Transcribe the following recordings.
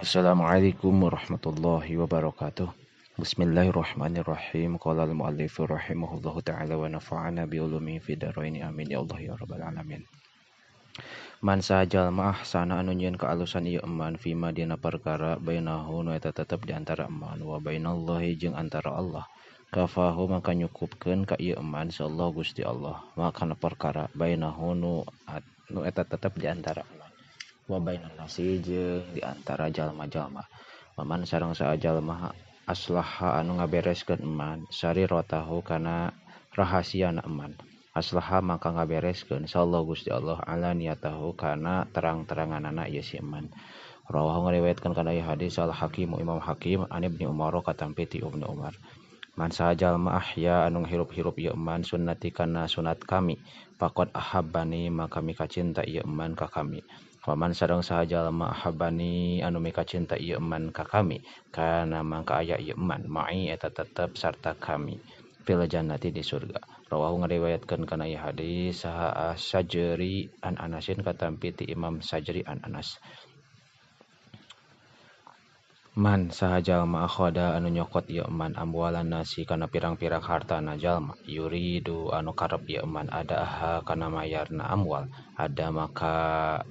Assalamualaikum warahmatullahi wabarakatuh. Bismillahirrahmanirrahim. Qala al-muallif rahimahullahu ta'ala wa nafa'ana bi ulumihi fid dharain. Amin ya Allah ya rabbal alamin. Man sajalma ahsana anu nyieun kaalusan ieu eman fima dina perkara bainahu nu eta tetep di antara eman wa bainallahi jeung antara Allah. Kafahu maka nyukupkeun ka ieu eman insyaallah Gusti Allah maka perkara bainahu nu eta tetep di antara eman wa bainan nasi jeung di antara jalma-jalma. Waman sareng sajalma aslaha anu ngabereskeun eman sariratahu kana rahasiana eman. Aslaha maka ngabereskeun insyaallah Gusti Allah ala niyatahu kana terang-teranganana ieu si eman. Rawahu ngariwayatkeun kana ieu hadis Al Hakim Imam Hakim an Ibnu Umar katampi ti Ibnu Umar. Man sajalma ahya anu hirup-hirup ieu eman sunnati kana sunat kami faqad ahabbani maka mikacinta ieu eman ka kami. Waman sareng sajalma ahabbani anu mikacinta ieu eman ka kami kana mangka aya ieu eman ma'i eta tetep sarta kami fil jannati di surga. Rawahu ngariwayatkeun kana ieu hadis saha Sajri an Anasin katampi ti Imam Sajri an Anas. Man saha jalma akhoda anu nyokot ieu eman amwalan nasi kana pirang-pirang hartana jalma yuridu anu karep ieu eman adaaha kana mayarna amwal ada maka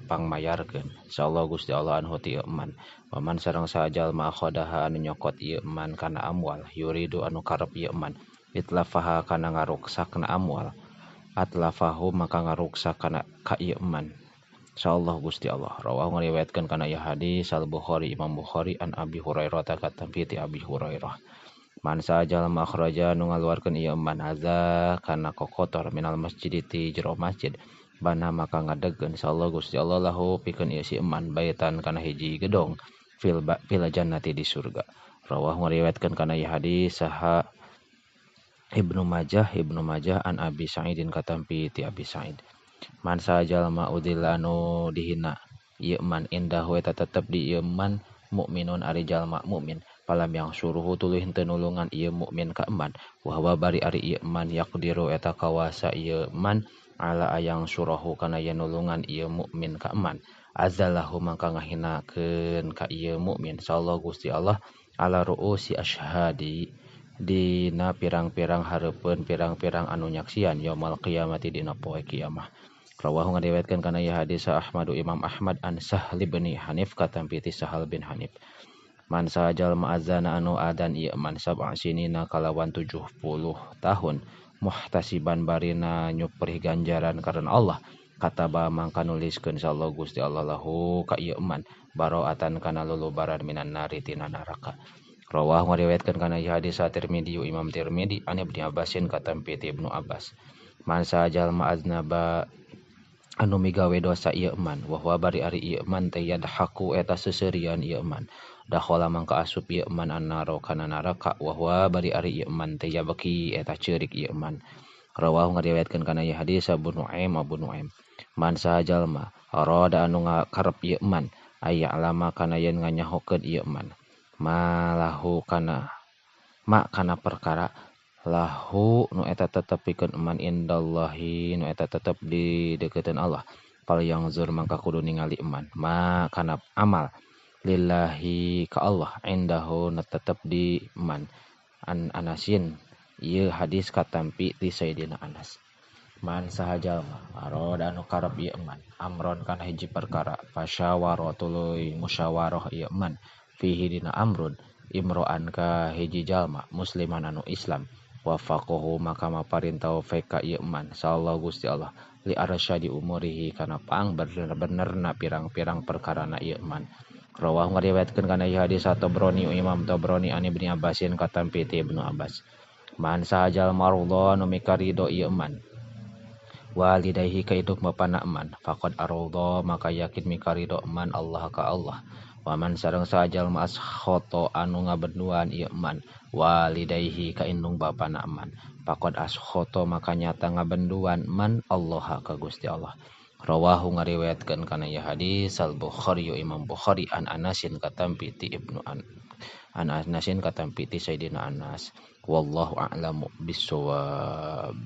pangmayarkeun insyaallah Gusti Allah anhu ti ieu eman. Waman sareng saha jalma akhodaha anu nyokot ieu eman kana amwal yuridu anu karep ieu eman itlafaha kana ngaruksakna amwal atlafahu maka ngaruksak kana ka ieu eman insyaallah Gusti Allah. Rawahu ngariwayatkeun kana ieu hadis Al Bukhari Imam Bukhari an Abi Hurairah katampi ti Abi Hurairah. Man sajalma akhraja nu ngaluarkeun ieu eman adza kana kokotor minal masjid ti jero masjid bana maka ngadegkeun insyaallah Gusti Allah lahu pikeun ieu si eman baitan kana hiji gedong fil jannati di surga. Rawahu ngariwayatkeun kana ieu hadis saha Ibnu Majah an Abi Sa'idin katampi ti Abi Sa'id. Man sajalma udil anu dihina ieu man indahu eta tetep di ieu man mukminun ari jalma mukmin palam yang suruhu tuluy henteu nulungan ieu mukmin ka eman wa huwa bari ari ieu man yaqdiru eta kawasa ieu man ala ayang surahu kana yen nulungan ieu mukmin ka eman azalahu mangka ngahinakeun ka ieu mukmin insyaallah Gusti Allah ala ruusi ashhadi dina pirang-pirang hareupeun pirang-pirang anu nyaksian yaumul qiyamati dina poe kiamah. Rawahu ngariwayatkeun kana ieu hadis Ahmadu Imam Ahmad an Sahal bin Hanif katampi ti Sahal bin Hanif. Man sajalma azana anu adan ieu man sab'a sinina kalawan 70 tahun muhtasiban barina nyuprih ganjaran karena Allah kataba mangka nuliskeun insyaallah Gusti Allah lahu ka ieu man baroatan kana lulubaran minan nari tina neraka. Rawahu ngariwayatkeun kana ieu hadis Tirmidzi Imam Tirmidzi an Ibnu Abbasin katampi ti Ibnu Abbas. Man sajalma aznaba anu migawe dosa ieu eman wa huwa bari ari ieu eman teh yadhaku eta seuseurian ieu eman dakhala mangka asup ieu eman annaro kana neraka wa huwa bari ari ieu eman teh yabki eta ceurik ieu eman. Rawahu ngariwayatkeun kana ieu hadis Abu Nuaim. Man sajalma arada anu ngakarep ieu eman aya alama kana yen nganyahokeun ieu eman malahu kana ma kana perkara lahu nu eta tetep pikeun eman indallahi nu eta tetep di deukeuteun Allah fal yangzur mangka kudu ningali eman ma kana amal lillahi ka Allah indahu nu tetep di eman an Anasin ieu hadis katampi ti Sayyidina Anas. Man sahajalma arada anu karep ieu eman amron kana hiji perkara fasyawara tuluy musyawarah ieu eman fihi dina amrun imro'an ka hiji jalma musliman anu Islam wafaqahu maka maparintah feka ieu eman sallallahu Gusti Allah li arsyadi umurihi kana pang bener-benerna pirang-pirang perkarana ieu eman. Rawahu ngariwayatkeun kana ieu hadis Tabrani Imam Tabrani an Ibnu Abbasin katampi ti Ibnu Abbas. Man sajalma ardha nu mikarido ieu eman walidayhi ka indung bapana eman faqad ardha maka yakin mikarido eman Allah ka Allah. Waman sareng sajalma askhata anu ngabenduan ieu eman walidayhi ka indung bapana eman faqad askhata maka nyata ngabenduan man Allah ka Gusti Allah. Rawahu ngariwayatkeun kana ieu hadis Al Bukhari Imam Bukhari an Anasin katampi ti Ibnu an Anasin katampi ti Sayyidina Anas. Wallahu a'lamu bissawab.